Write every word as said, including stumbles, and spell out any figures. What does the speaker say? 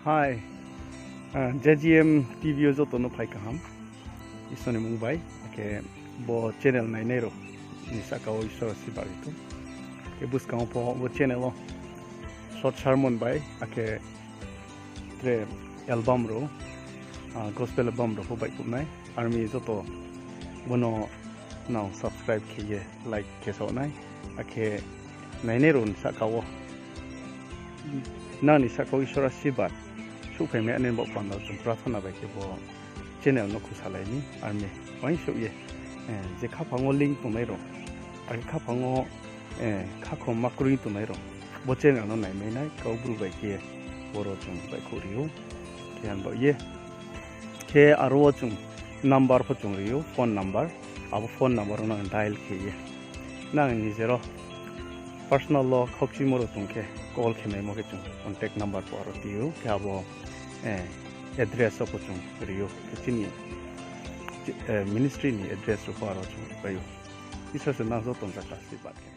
Hi, ah, J G M T V o joto no phai kaham. Isor ni mung bai, akhe bo channel nainai rao ni sahka wo Isor asirbad ri thou. Khe buskang wo pho bo channel wo short sermon bai, akhe tre album rao, ah, gospel album rao pho baihkhouh nai. Army joto bo no nang subscribe khe ye like khe sao nai. Akhe nainai rao ni sahka wo nang ni sahka wo Isor asirbad souhphai mai ya ni baoh panda chung prathona bai khe bo channel no khusalai ni. Army uaingsouh ye, eh, je khaphang wo link tongnai rao, akhe khaphang wo, eh, khakhom ma kroi tongnai rao bo channel no naimai nai, Kaubru bai khe boro chung baihkhouh ri ou. Khe ang baoh ye khe aro wo chung number pho chung ri ou, phone number. Abo phone number wo nang dial khe ye nang nije rao personal wo khaukchimo rao tong khe call khe maimo khe chung contact number pho aro ti ou. Khe abo, eh, address wo pho chung ri ou. Khe chini, eh, ministry ni address rao pho aro chung pai ou. Isor se nang joto no jata asirbad khe.